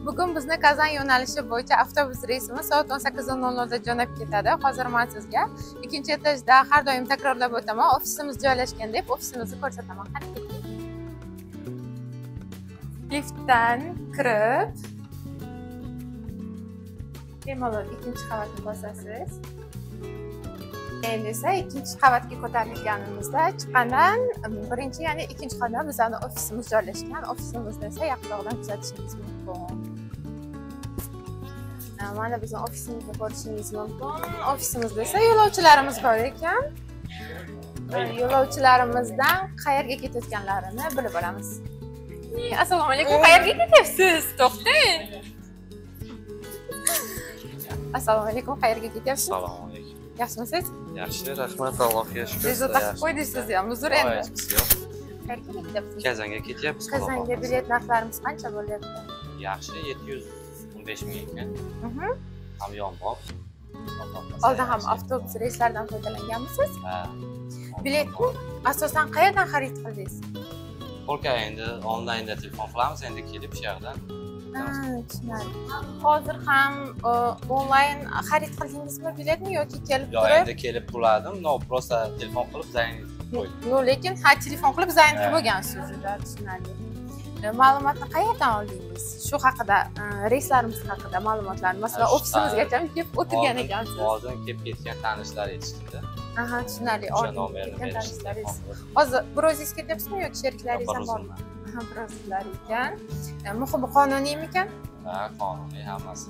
Bugun bizni Kazan yo'nalishi bo'yicha avtobus reysimiz soat 18:00 da jo'nab ketadi. Hozir men sizga ikkinchi etajda har doim takrorlab o'taman, ofisimiz joylashgan deb ofisimizni ko'rsataman. Qani ketdik. Liftdan kirib bemalol ikkinchi qavatni bosasiz. Endi esa ikkinchi qavatga ko'tarilganimizda chiqqandan birinchi, ya'ni ikkinchi qavatda bizning ofisimiz joylashgan. Ofisimizni esa yaqinroqdan kuzatishimiz mumkin. Mana bizning ofisimizni ko'rishingiz mumkin. Ofisimizda esa yo'lovchilarimiz bor ekan. Yo'lovchilarimizdan qayerga ketayotganlarini bilib olamiz. Assalomu alaykum, qayerga ketyapsiz? To'xtang. Assalomu alaykum, qayerga ketyapsiz? Assalomu alaykum. Yaxshimisiz? Yaxshi, rahmat, Allohga shukr. Bezovta qilib qo'ydingiz siz ham, uzr endi. Yo'q. Qayerga ketyapsiz? Kazanga ketyapmiz. Kazanga bilet narxlarimiz qancha bo'lyapti? Yaxshi, 715 ming ekan. Hamyonbop. Oldin ham avtobus reyslaridan foydalanganmisiz? Ha. Biletni asosan qayerdan xarid qildingiz? Polka endi onlaynda telefon qilamiz, endi kelib shu yerdan. Tushunarli. Hozir ham onlayn xarid qildingizmi biletni yoki kelib Yo'q, turib? endi kelib to'ladim, no, просто telefon qilib zayn qo'ydim. No, lekin ha, telefon qilib zayn qilib bo'lgansiz, juda tushunarli. Ma'lumotni qayerdan oldingiz? Shu haqida, reyslarimiz haqida ma'lumotlarni. Masalan, ofisimizgacha kelib o'tirgan ekansiz. Oldin kelib ketgan tanishlar aytishdi. Aha, tushunarli. O'sha Oldin nomerini ketgan berishdi. tanishlaringiz. Hozir bir o'zingiz ketyapsizmi yoki sheriklaringiz ham bormi? Bir o'zim. Aha, bir o'zingizlar ekan. Muhimi qonuniymikan? Ha, qonuniy hammasi.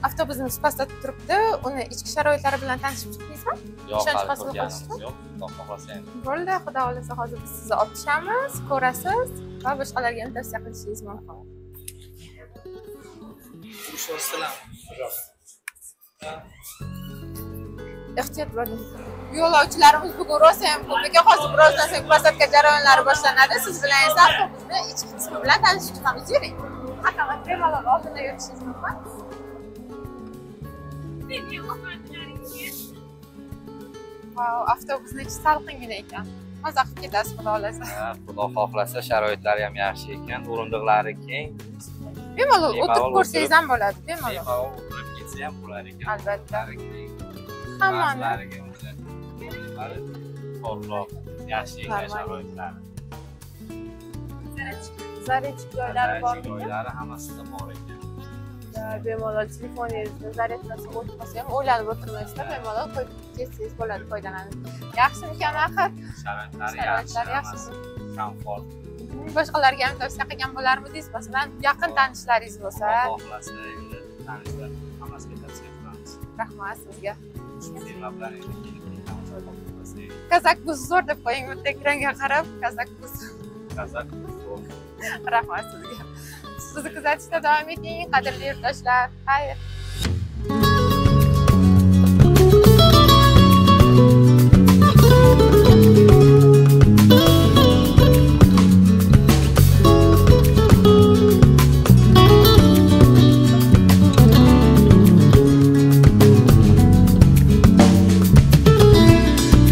Avtobusimiz pastda turibdi. Uni ichki sharoitlari bilan tanishib chiqdingizmi? Yo'q, Ishonch hali hosil ko'rganimiz qilishmi? yo'q. Xudo xohlasa endi. Bo'ldi, Xudo xohlasa hozir biz sizni olib tushamiz, ko'rasiz va boshqalarga ham tavsiya qilishingiz mumkin. Ehtiyot bo'ling. Yo'lovchilarimiz bugun rosa ham ko'p ekan. Hozir birozdan so'ng posadka jarayonlari boshlanadi. Siz bilan esa avtobusni ichki qismi bilan tanishib chiqamiz. Yuring. Marhamat, bemalol oldinda yurishingiz mumkin. Vau, avtobusning ichi salqingina ekan. Maza qilib ketasiz, Xudo xohlasa. Ha, Xudo xohlasa sharoitlari ham yaxshi ekan, o'rindiqlari keng. Bemalol Bemalol o'tirib ko'rsangiz ham bo'ladi, bemalol. Bemalol o'tirib ketsa ham bo'lar ekan. Albatta. O'rindiqlari keng. Hammani. Ba'zilariga uncha o'rindiqlari torroq, yaxshi ekan Normal. sharoitlari. Zaryadchik joylari bormi? Joylari hammasida bor ekan. Bemalol telefoningizni zaryadkasi o'tib qolsa ham o'ylanib o'tirmaysizda, bemalol qo'yib ketsangiz bo'ladi, foydalanib. Yaxshimikan axir? Sharoitlari yaxshi, Sharoitlari yaxshi. hammasi komfort. Boshqalarga ham tavsiya qilgan bo'larmidingiz? Masalan, yaqin tanishlaringiz bo'lsa. Xudo xohlasa endi tanishlar hammasiga tavsiya qilamiz. Rahmat sizga. Shu firma bilan endi kelib ketamiz, Xudo xohlasa. Kazak bus zo'r deb qo'ying, bitta ekranga qarab, Kazak bus. Kazak zo'r. Rahmat sizga. Sizni kuzatishda davom eting, qadrli yurtdoshlar. Xayr.